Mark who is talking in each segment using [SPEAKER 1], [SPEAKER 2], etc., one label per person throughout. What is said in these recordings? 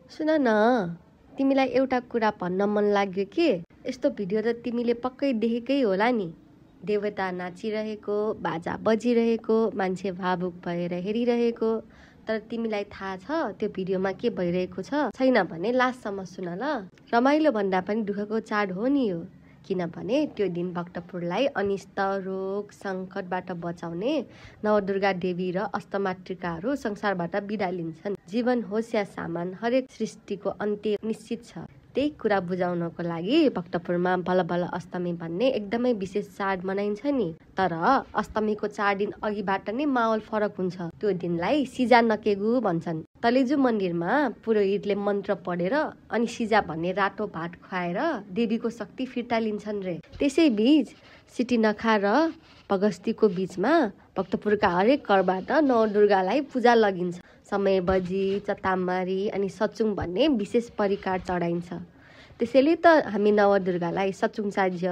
[SPEAKER 1] सुन न, तिमीलाई एउटा कुरा भन्न मन लाग्यो कि यस्तो भिडियो त तिमीले पक्कै देखेकै होला नि। देवता नाचिरहेको, बाजा बजिरहेको, मान्छे भावुक भएर हेरिरहेको। तर तिमीलाई थाहा छ त्यो भिडियोमा के भइरहेको छ? छैन भने लास्टसम्म सुन ल। रमाइलो भन्दा पनि दुःखको चाड हो नि यो। किनभने त्यो दिन भक्तपुरलाई अनिष्ट, रोग, सङ्कटबाट बचाउने नवदुर्गा देवी र अष्टमातृकाहरू संसारबाट बिदा लिन्छन्। जीवन होस् या सामान, हरेक सृष्टिको अन्त्य निश्चित छ। त्यही कुरा बुझाउनको लागि भक्तपुरमा भल अष्टमी भन्ने एकदमै विशेष चाड मनाइन्छ नि। तर अष्टमीको 4 दिन अघिबाट नै माहौल फरक हुन्छ। त्यो दिनलाई सिजा नकेगु भन्छन्। तलेजु मन्दिरमा पुरोहितले मन्त्र पढेर अनि सिजा भन्ने रातो भात खुवाएर देवीको शक्ति फिर्ता लिन्छन् रे। त्यसै बीच सिटिनखा र भगस्तीको बीचमा भक्तपुरका हरेक घरबाट नवदुर्गालाई पूजा लगिन्छ। समय बजी, चतामारी अनि सचुङ भन्ने विशेष परिकार चढाइन्छ। त्यसैले त हामी नवदुर्गालाई सचुङचाज्य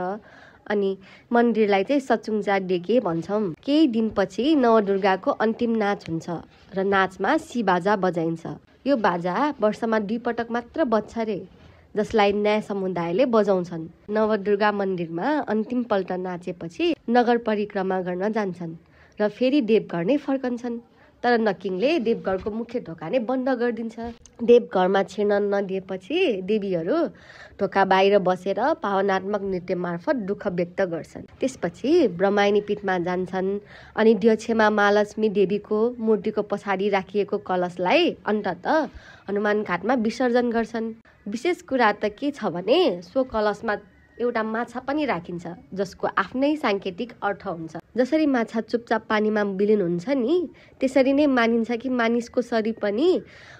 [SPEAKER 1] अनि मन्दिरलाई चाहिँ सचुङचा डेके भन्छौँ। केही दिनपछि नवदुर्गाको अन्तिम नाच हुन्छ र नाचमा बाजा बजाइन्छ। यो बाजा वर्षमा 2 पटक मात्र बज्छ रे, जसलाई न्याय समुदायले बजाउँछन्। नवदुर्गा मन्दिरमा अन्तिम पल्ट नाचेपछि नगर परिक्रमा गर्न जान्छन् र फेरि देवघर नै फर्कन्छन्। तर नकिङले देवघरको मुख्य ढोका नै बन्द गरिदिन्छ। देवघरमा छिर्न नदिएपछि देवीहरू ढोका बाहिर बसेर भावनात्मक नृत्य मार्फत दुःख व्यक्त गर्छन्। त्यसपछि ब्रह्मायणी पीठमा जान्छन् अनि द्यक्षमा महालक्ष्मी देवीको मूर्तिको पछाडि राखिएको कलशलाई अन्ततः हनुमान घाटमा विसर्जन गर्छन्। विशेष कुरा त के छ भने सो कलशमा एउटा माछा पनि राखिन्छ, जसको आफ्नै सांकेतिक अर्थ हुन्छ। जसरी माछा चुपचाप पानीमा विलिन हुन्छ नि, त्यसरी नै मानिन्छ कि मानिसको शरीर पनि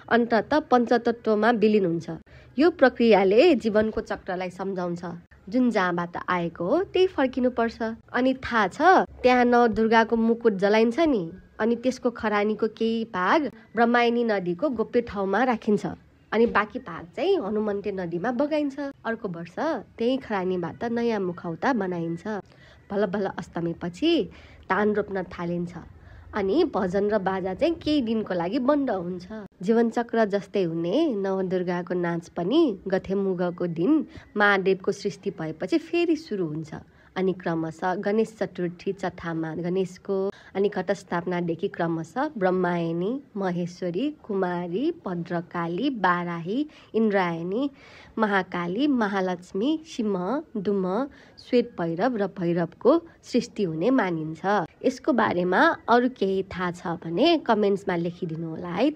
[SPEAKER 1] अन्ततः पञ्चतत्वमा विलिन हुन्छ। यो प्रक्रियाले जीवनको चक्रलाई सम्झाउँछ। जुन जहाँबाट आएको हो त्यही फर्किनुपर्छ। अनि थाहा छ त्यहाँ नवदुर्गाको मुकुट जलाइन्छ नि, अनि त्यसको खरानीको केही भाग ब्रह्मायणी नदीको गोप्य ठाउँमा राखिन्छ अनि बाँकी भाग चाहिँ हनुमन्ते नदीमा बगाइन्छ। अर्को वर्ष त्यही खरानीबाट नयाँ मुखौटा बनाइन्छ। भल अष्टमी पछि धान रोप्न थालिन्छ अनि भजन र बाजा चाहिँ केही दिनको लागि बन्द हुन्छ। जीवनचक्र जस्तै हुने नवदुर्गाको नाच पनि गथेमुगको दिन महादेवको सृष्टि भएपछि फेरि सुरु हुन्छ। अनि क्रमशः गणेश चतुर्थी चथामा गणेशको अनि घटस्थापनादेखि क्रमशः ब्रह्मायणी, महेश्वरी, कुमारी, भद्रकाली, बाराही, इन्द्रायणी, महाकाली, महालक्ष्मी, सिंह, दुम, श्वेत भैरव र भैरवको सृष्टि हुने मानिन्छ। यसको बारेमा अरू केही थाहा छ भने कमेन्ट्समा लेखिदिनु होला है।